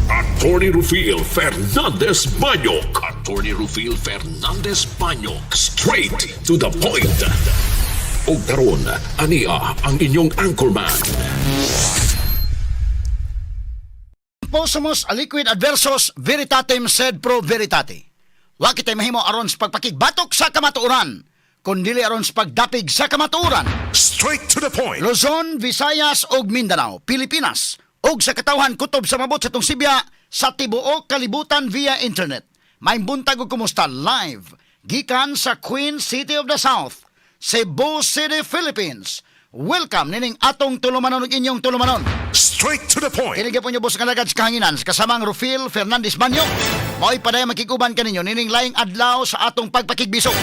Attorney Rufil Fernandez Banyok. Attorney Rufil Fernandez Banyok. Straight to the point. Og karon, ania ang inyong anchorman. Possumus aliquid adversus veritatem sed pro veritate. Wa kitay mahimo aron sa pagpakigbatok sa kamatuoran, kun dili aron sa pagdapig sa kamatuoran. Straight to the point. Luzon, Visayas ug Mindanao, Pilipinas ug sa katawhan kutob sa mabot sa atong sibya sa tibuok kalibutan via internet. Maayong buntag ug kumusta live gikan sa Queen City of the South, Cebu City, Philippines. Welcome nining atong tulumanon ug inyong tulumanon. Straight to the point. Kini gyapon niyo nga alagad sa kahanginan sa kasamang Rufil Fernandez Banyo. Mao'y padayon makig-uban kaninyo nining laing adlaw sa atong pagpakigbisog.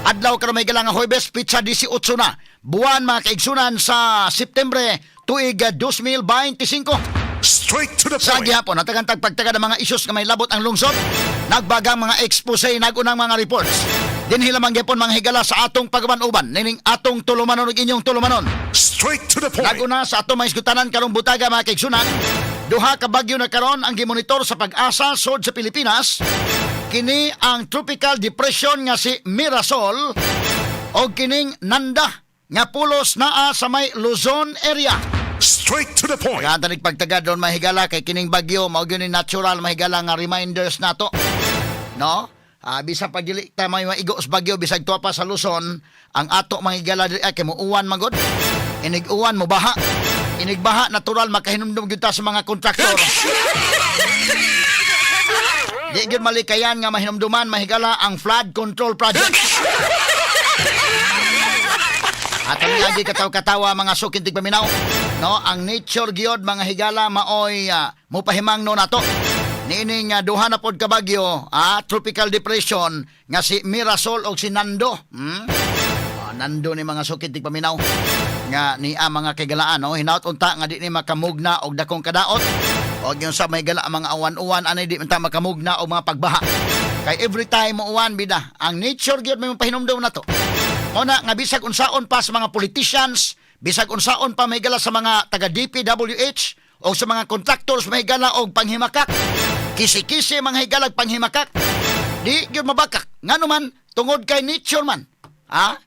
Adlaw karon, may nga Huwebes, petsa 18 na buwan, mga kaigsunan, sa Septembre, tuig 2025. Straight to the Sa point. gihapon, natagan tag pagtaga ng mga isyus nga may labot ang lungsod, nagbagang mga expose, nagunang mga reports. Dinhi lamang gyapon, mga higala, sa atong pag-uban-uban nining atong tulumanon ug inyong tulumanon. Straight to the point. Naguna sa atong mga isgutanan karong butaga, mga kaigsunan, duha ka bagyo na karon ang gimonitor sa Pag-asa sod sa Pilipinas. Kini ang tropical depression nga si Mirasol o kining Nanda nga pulos naa sa may Luzon area. Straight to the point. Kaya tanig pagtaga doon, mahigala, kay kining bagyo mao gyud ni natural, mahigala, nga reminders nato. No? Ah, bisan pag dili ta may maigo sa bagyo bisag tuwa pa sa Luzon, ang ato mga higala diri ay kay muuwan man gud. Inig uwan, mo baha. Inig baha, natural makahinumdum gyud ta sa mga kontraktor. Di gyud malikayan nga mahinumduman, mahigala, ang flood control project. At ang agi kataw-katawa, mga suking tigpaminaw, no, ang nature gyud, mga higala, maoy mupahimangno nato. Niining duha na pod ka bagyo, tropical depression nga si Mirasol og si Nando. Ah, Nando ni, mga suking tigpaminaw, nga niya, mga kaigalaan, no, hinaut unta nga di ni makamugna og dakong kadaot. Og yung sa may gala ang mga uwan-uwan ani, di man ta makamugna og mga pagbaha. Kay every time mo uwan bida, ang nature gyud may pahinumdum nato. Mao na nga bisag unsaon pa sa mga politicians, bisag unsaon pa, may gala, sa mga taga DPWH o sa mga contractors, may gala, og panghimakak. Kisi-kisi, mga higalag, panghimakak. Di gyud mabakak. Ngano man, tungod kay nature man. Ha?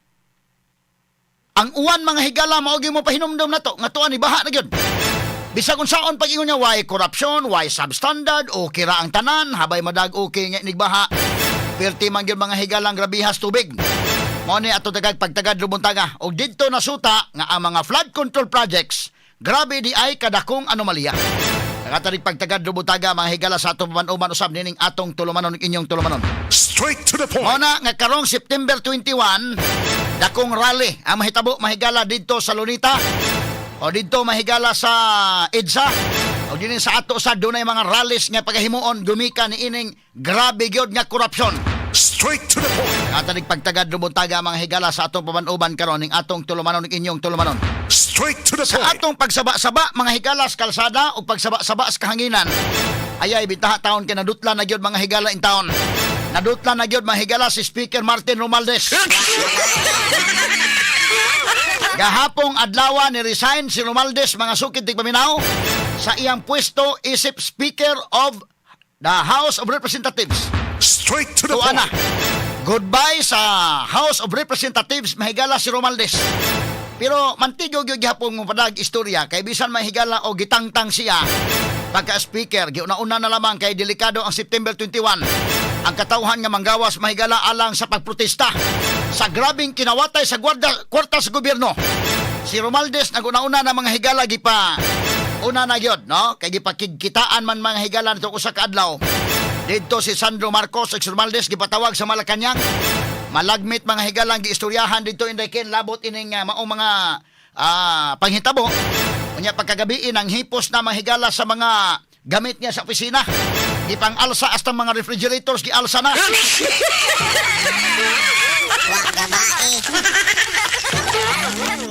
Ang uwan, mga higala, mao gyud mo pahinumdum nato nga tuan ni baha na gyud. Bisag unsaon pag ingon niya why corruption, why substandard, okay ra ang tanan, habay madag okay nga inigbaha. Perti man gyud, mga higalang, grabihas tubig. Mao ni ato tagag pagtagad lubuntaga og didto nasuta nga ang mga flood control projects grabe di ay kadakong anomalya. Nakatarig pagtagad lubuntaga, mga higala, sa atong paman-uban usab nining atong tulumanon ug inyong tulumanon. Straight to the point. Mao na nga karong September 21, dakong rally ang mahitabo, mahigala, didto sa Lunita o didto, mahigala, sa EDSA o dinhi sa ato sa dunay mga rallies nga pagahimuon gumikan ni ining grabe gyud nga korupsyon. Straight to the point. At pagtagad lubuntaga, mga higala, sa atong paman-uban karon ning atong tulumanon ug inyong tulumanon. Straight to the Sa point. atong pagsaba-saba, mga higala, sa kalsada o pagsaba-saba sa kahanginan. Ayay bitaha taon kay nadutla na gyud, mga higala, in taon. Nadutla na gyud, mga higala, si Speaker Martin Romualdez. Gahapong adlaw ni resign si Romualdez, mga sukid tigpaminaw, sa iyang pwesto isip Speaker of the House of Representatives. Straight to the Tuwa point. na. Goodbye sa House of Representatives, mahigala, si Romualdez. Pero mantigo gyud gihapon mo padag istorya kay bisan, mahigala, o gitangtang siya pagka speaker, giuna-una na lamang kay delikado ang September 21. Ang katawhan nga manggawas, mahigala, alang sa pagprotesta sa grabing kinawatay sa gwarda, kwarta sa gobyerno. Si Romualdez naguna-una na, mga higala, gipa una na gyud, no, kay gipakigkitaan man, mga higala, nito usa ka adlaw. Didto si Sandro Marcos ug si Romualdez gipatawag sa Malacañang. Malagmit, mga higalang, giistoryahan didto, Inday Ken, labot ining maong mga panghitabo. Unya pagkagabiin ang hipos na, mga higala, sa mga gamit niya sa opisina. Gipang alsa hasta mga refrigerators gialsa na. Wa gabae.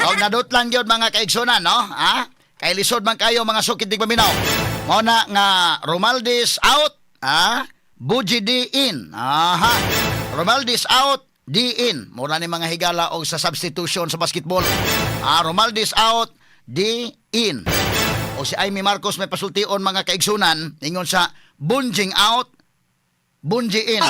Og nadutlan gyud, mga kaigsunan, no? Ha? Kay lisod man kayo, mga sukid tigpaminaw. Mao na nga Romualdez out, ha? Bojie Dy in. Aha. Romualdez out, Dy in. Mura ni, mga higala, og sa substitution sa basketball. Ah, Romualdez out, Dy in. O si Imee Marcos may pasultion, mga kaigsunan, ingon sa bunjing out, bunji in.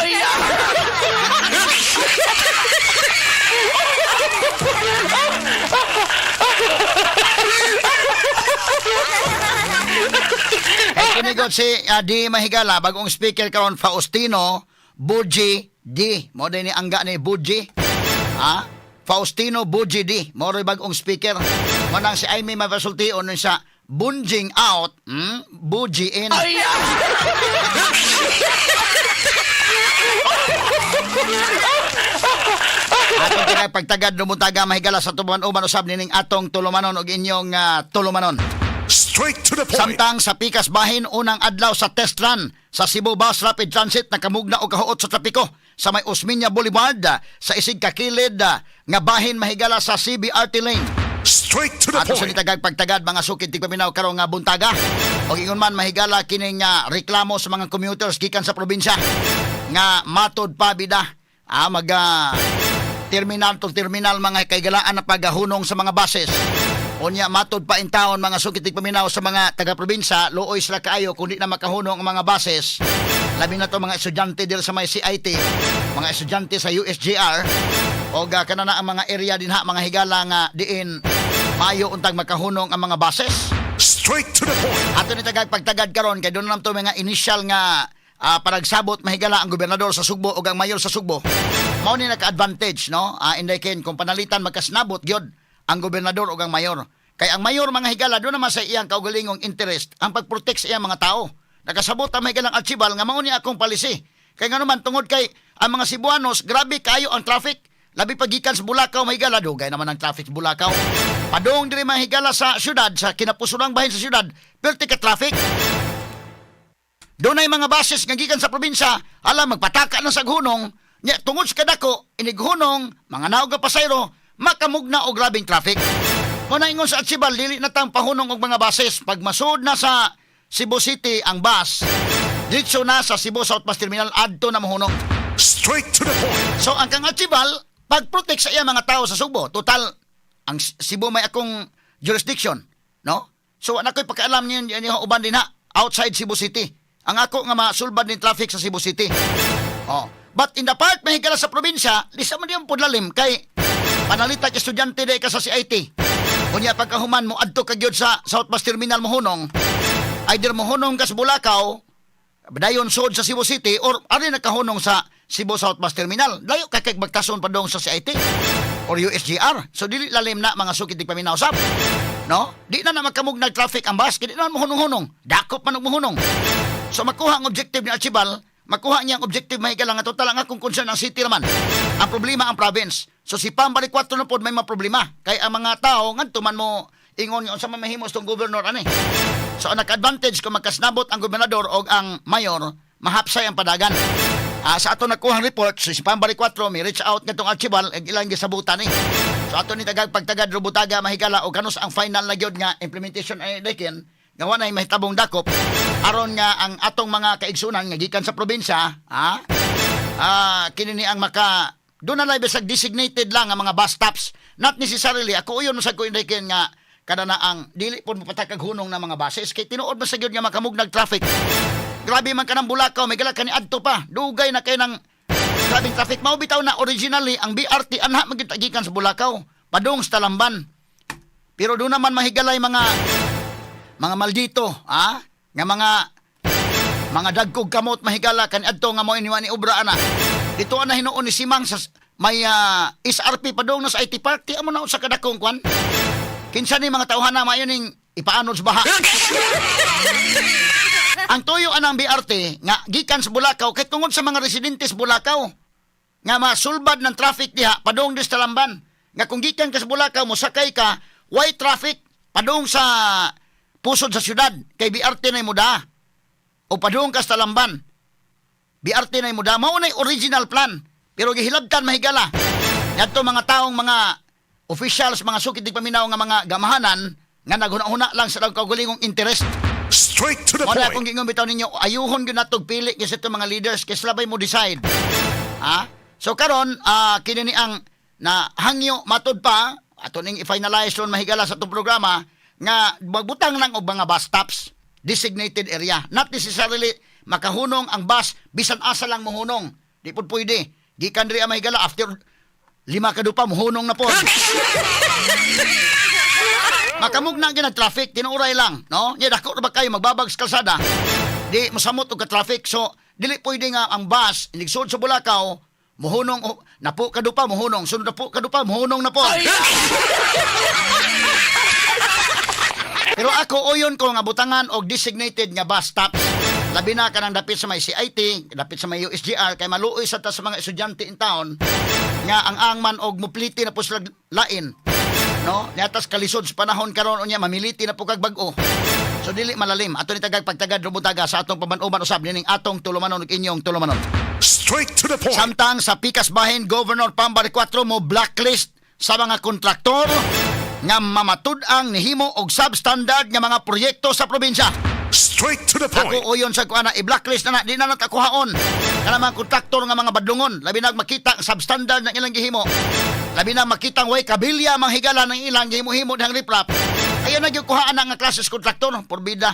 Kay kinigot si Dy mahigala, bagong speaker karon, Faustino Bojie Dy. Mao ni angga ni Bojie. Ha? Faustino Bojie Dy. Mao ro'y bagong speaker. Mao nang si Imee may pasultion sa bunjing out, Bojie in. Atong tinagpagtagad lumutaga mahigala sa tubuan uban usab nining atong tulumanon og inyong tulumanon. Straight to the point. Samtang sa Pikas Bahin, unang adlaw sa test run sa Cebu Bus Rapid Transit, nakamugna og kahuot sa trapiko sa may Osmeña Boulevard sa isig kakilid nga bahin mahigala sa CBRT lane. Straight to the Ato sa point. nitagag pagtagad, mga sukid tigpaminaw, karon nga buntaga. Og ingon man mahigala kining reklamo sa mga commuters gikan sa probinsya nga matod pa bida maga terminal to terminal mga kaigalaan na paghahunong sa mga buses. Unya matod pa in town, mga sukid tigpaminaw, sa mga taga-probinsya, luoy sila kaayo kung di na makahunong ang mga buses. Labi na to mga estudyante diri sa may CIT, mga estudyante sa USJR o kana na ang mga area dinha, mga higala, nga diin maayo untag makahunong ang mga buses. Straight to the point. Ato ni tagag pagtagad karon kay doon naman to mga initial nga panagsabot mahigala ang gobernador sa Sugbo ug ang mayor sa Sugbo. Mao ni naka-advantage, no? Inday Ken, kung panalitan magkasnabot gyud ang gobernador ug ang mayor. Kay ang mayor, mga higala, doon naman sa iyang kaugalingong interest ang pagprotect sa iyang mga tao. Nakasabot ang mahigalang Archival nga mao ni akong policy. Kay ngano man, tungod kay ang mga Cebuanos, grabe kayo ang traffic. Labi pa gikan sa Bulacau, mahigala, dugay naman ang traffic sa Bulacau. Padung diri mahigala sa syudad, sa kinapusunang bahin sa syudad, perti ka traffic. Doon ay mga buses nga gikan sa probinsya, ala magpataka na sa hunong, nya tungod sa kadako, inighunong, mga naog nga pasayro, makamugna og grabing traffic. Mao na ingon sa Archival, dili na tang pahunong og mga buses. Pag masud na sa Cebu City ang bus, diretso na sa Cebu South Bus Terminal, adto na mohunong. Straight to the point. So ang kang Archival, pag-protect sa iya mga tao sa Sugbo, total, ang Cebu may akong jurisdiction, no? So wala ko'y pakialam niyo niyo uban din ha, outside Cebu City. Ang ako nga masulbad ni traffic sa Cebu City. Oh. But in the part mahigala sa probinsya, lisa man diyang pudlalim kay panalita ka estudyante di ka sa CIT. Unya pagkahuman mo adto ka gyud sa South Bus Terminal mohunong, either mohunong ka sa Bulacau, dayon sud sa Cebu City, or ari nakahunong sa Cebu South Bus Terminal. Layo kay kay bagtason pa dong sa CIT or USJR. So dili lalim na, mga sukit paminaw sab. No? Di na na makamugna og traffic ang bus kay di na mohunong-hunong. Dakop man og mohunong. So makuha ang objective ni Archival, makuha niya ang objective mahigala nga total ang akong concern ang city naman. Ang problema ang province. So si Pam balik 4 na pod may mga problema. Kay ang mga tao ngadto man mo ingon nga unsa man mahimo sa tong governor ani. So ang naka-advantage kung magkasnabot ang gobernador o ang mayor, mahapsay ang padagan. Sa ato nakuhang report, si Pambari 4 may reach out ngadtong Archival ug ilang gisabutan ni. So ato ni tagag pagtagad rubutaga mahigala o kanus ang final na gyud nga implementation ay dekin nga wa nay mahitabong dakop aron nga ang atong mga kaigsunan nga gikan sa probinsya kini ni ang maka doon na lang bisag designated lang ang mga bus stops, not necessarily. Ako uyon sa ko indekin nga kada na ang dili pod mopatakag hunong ng mga buses kay tinuod ba sa gyud nga makamugnag traffic. Grabe man kanang Bulacau, may gala kani adto pa, dugay na kay ng grabing traffic. Mao bitaw na originally ang BRT anha man gyud gikan sa Bulacau padung sa Talamban, pero doon naman mahigalay mga maldito nga mga dagkog kamot mahigala kan adto nga mo ni obra ana dito ana hinuon ni Simang sa may SRP padung na sa IT Park. Ti amo na sa kadakong kwan, kinsa ni mga tawhana maayo ning ipaanod sa baha. Ang tuyo anang BRT nga gikan sa Bulacau kay tungod sa mga residente sa Bulacau nga masulbad ng traffic diha padung dis Talamban, nga kung gikan ka sa Bulacau mosakay ka, way traffic padung sa pusod sa syudad kay BRT na muda o padung ka sa Talamban, BRT na muda. Mao na original plan, pero gihilabtan mahigala ngadto mga taong mga officials, mga sukid paminaw, nga mga gamahanan nga naghuna-huna lang sa ilang kaugalingong interest. Straight to the Mo na point. akong giingon bitaw ninyo, ayuhon gyud natog pili kasi itong mga leaders kay sila bay mo decide. Ha? So karon, kini ni ang na hangyo matud pa ato ning i-finalize ron mahigala sa atong programa. Nga magbutang lang og mga bus stops, designated area. Not necessarily makahunong ang bus bisan asa lang mohunong. Di pud pwede. Gikan diri ang mahigala, after 5 ka dupa mohunong na pod. Makamugna gyud ang traffic, tinuuray lang, no? Nya dako ra ba kayo magbabag sa kalsada? Di mosamot og ka-traffic. So dili pwede nga ang bus inigsuod sa Bulacau mohunong, oh, napo ka dupa mohunong, sunod napo ka dupa mohunong na po. Pero ako uyon ko nga butangan og designated nga bus stops. Labi na kanang dapit sa may CIT, dapit sa may USGR, kay maluoy sa ta sa mga estudyante in town nga ang angman og mupliti na po sila lain. No? Niatas kalisod sa panahon karon, unya mamiliti na po kag bag-o. So dili malalim. Ato ni tagag pagtagad rubutaga sa atong paban-uban usab nining atong tulumanon ug inyong tulumanon. Straight to the point. Samtang sa pikas bahin, Governor Pambar 4 mo blacklist sa mga kontraktor nga mamatud-ang nihimo og substandard nga mga proyekto sa probinsya. Straight to the point. Ako uyon sa kuana, i-blacklist na na, di na natakuhaon. Kana mga kontraktor nga mga badlungon, labi na makita ang substandard ng ilang gihimo. Labi na makita ang way kabilya mga higala ng ilang gihimo-himo dihang riprap. Ayaw na gyud kuhaan na nga klases kontraktor, porbida.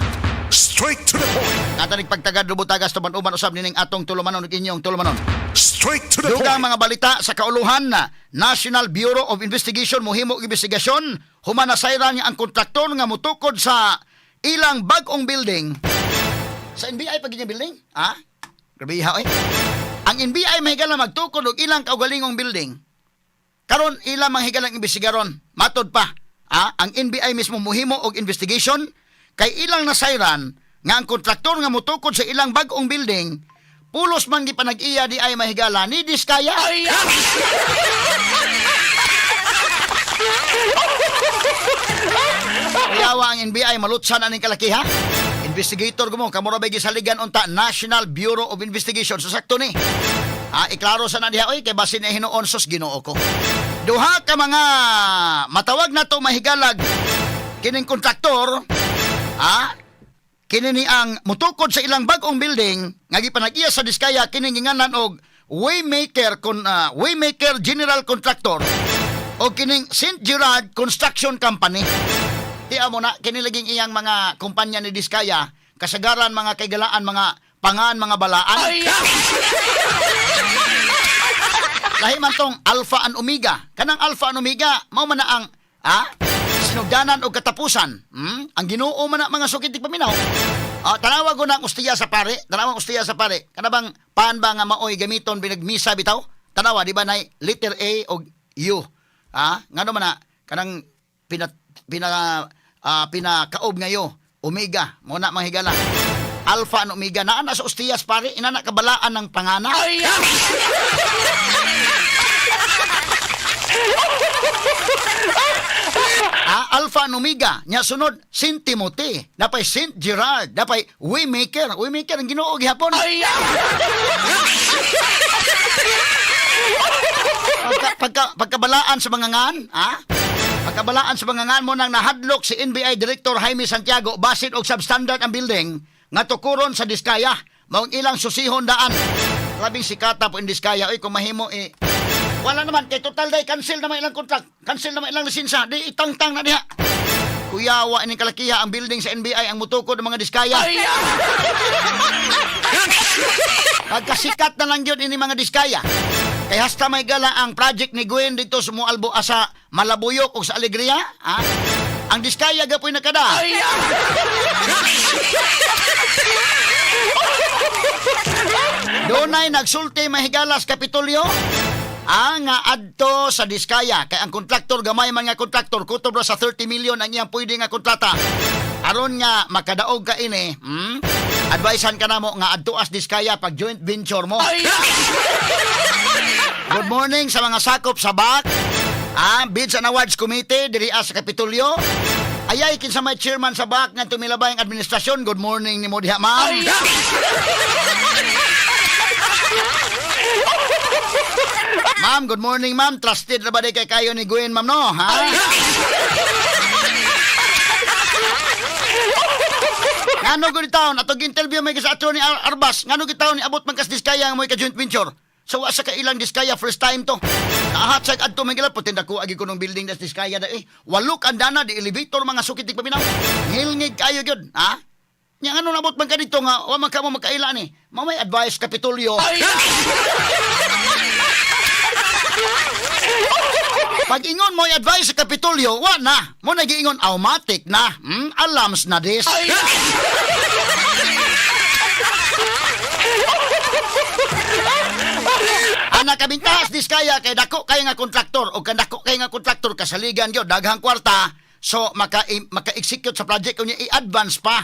Straight to the point. Natanig pagtagad rubutagas tuban-uban usab nining atong tulumanon ug inyong tulumanon. Straight to the Dugang point. mga balita sa kauluhan na National Bureau of Investigation mohimo og investigasyon human nasayran niya ang kontraktor nga mutukod sa ilang bag-ong building sa NBI pag inyong building. Ha? Grabe ha, oy. Ang NBI mahigala magtukod og ilang kaugalingong building. Karon ilang manghigalang imbestigaron. Matod pa, ang NBI mismo muhimo og investigation kay ilang nasayran nga ang kontraktor nga mutukod sa ilang bag-ong building pulos man gipanag-iya di ay mahigala ni Diskaya. Kuyawa ang NBI malutsan aning kalaki ha. Investigator ko mo, kamura ba gisaligan unta National Bureau of Investigation sa sakto ni. Ah, iklaro sa na diha oy kay basin na hinuon, sus Ginoo ko. Duha ka mga matawag na to mahigalag kining kontraktor, kini ni ang mutukod sa ilang bag-ong building nga gipanag-iya sa Diskaya, kining ginganan og Waymaker General Contractor o kining St. Gerard Construction Company. Tiya mo na, kini laging iyang mga kumpanya ni Diskaya, kasagaran mga kaigalaan, mga pangan, mga balaan. Lahi man tong Alpha and Omega. Kanang Alpha and Omega, mao man na ang sinugdanan og katapusan. Ang Ginoo man na, mga sukit paminaw. Ah, tanawa ko na ang ustiya sa pare, tanawa ang ustiya sa pare. Kana bang paan ba nga maoy gamiton binagmisa bitaw? Tanawa, di ba nay letter A og U? Ah, ngano man na kanang pina pina pinakaob ngayo, Omega, mo na mga higala. Alpha and Omega naa na sa ustiyas pare, inana kabalaan ng pangana. Ah, Alpha and Omega. Nya sunod, Saint Timothy. Napay Saint Gerard. Napay Waymaker. Waymaker ang Ginoo gihapon. Pagkabalaan sa mga ngan, ha? Pagkabalaan sa mga ngan mo nang nahadlok si NBI Director Jaime Santiago basin og substandard ang building nga tukuron sa Diskaya. Maong ilang susihon daan. Labing sikata po in Diskaya. Oy, kung mahimo eh, wala naman, kay total day, cancel naman ilang contract. Cancel naman ilang lisensya. Di itangtang na diha. Kuyawa ining kalakiha ang building sa NBI ang mutukod ng mga Diskaya. Pagkasikat na lang yun ini mga Diskaya. Kay hasta may gala ang project ni Gwen dito sa Mualbo asa Malabuyok o sa Alegria. Ha? Ang Diskaya gapoy nakada. Dunay nagsulti mahigalas Kapitolyo ang nga adto sa Diskaya kay ang kontraktor gamay man nga kontraktor, kutob ra sa 30 million ang iyang pwede nga kontrata. Aron nga makadaog ka ini, Advisean ka namo nga adto as Diskaya pag joint venture mo. Good morning sa mga sakop sa BAC. Bids and Awards Committee diri sa Kapitolyo. Ayay kinsa may chairman sa BAC nga tumilabay ang administrasyon. Good morning nimo diha, ma'am. Ma'am, good morning, ma'am. Trusted na ba di kay kayo ni Gwen, ma'am, no? Ha? Ngano gud taon atong interview may sa Attorney Arbas, ngano gid taon niabot man kas Diskaya nga mo'y ka joint venture? So wa sa kailang Diskaya, first time to. Nahat sa adto mga higala, putin dako agi kunong building das Diskaya da eh. Walo ka andana di elevator, mga suki tigpaminaw. Ngilngig kayo gyud, ha? Nya ano nabot man ka dito nga wa man ka mo makaila ni. Mao may advice Kapitolyo. Pag ingon mo advice sa Kapitolyo, wa na. Mo nagiingon automatic na. Alarms na this. Ang nakabintahas Diskaya kay dako kay nga kontraktor o kan dako kay nga kontraktor kasaligan gyud daghang kwarta, so maka-execute sa project unya i-advance pa.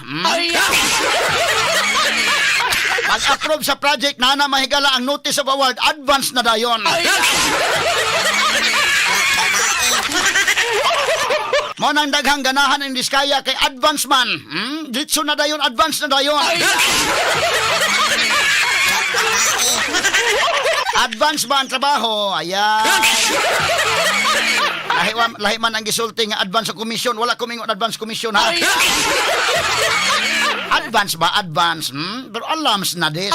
Pag-approve sa project na na mahigala ang notice of award, advance na dayon. Mo nang daghang ganahan ang Diskaya kay advance man. Ditso na dayon, advance na dayon. Advance ba ang trabaho? Ayan. Lahi, lahi man ang gisulti nga advance sa komisyon. Wala kumingon advance commission ha. Advance ba? Advance. Pero alarms na this.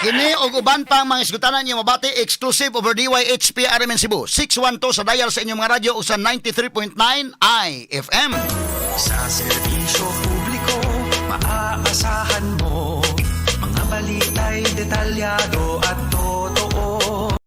Kini og uban pang mga isgutanan niyo mabati exclusive over DYHP RMN Cebu. 612 sa dial sa inyong mga radyo o sa 93.9 IFM. Sa serbisyo publiko, maaasahan mo. Mga balita'y detalyado.